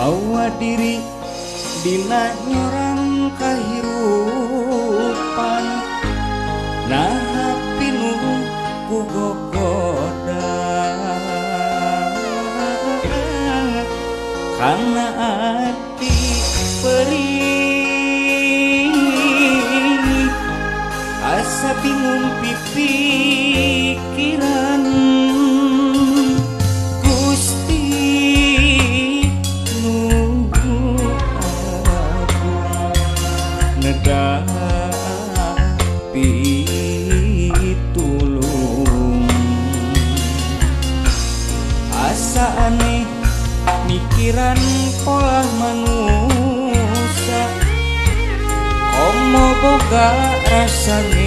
Mawa diri dina nyorang kahirupan, nah pinuh ku gogoda kana ati perih, asa bingung pipikiran. Gusti nu agung nedha pitulung, asa aneh mikiran pola manusia, komo boga rasa.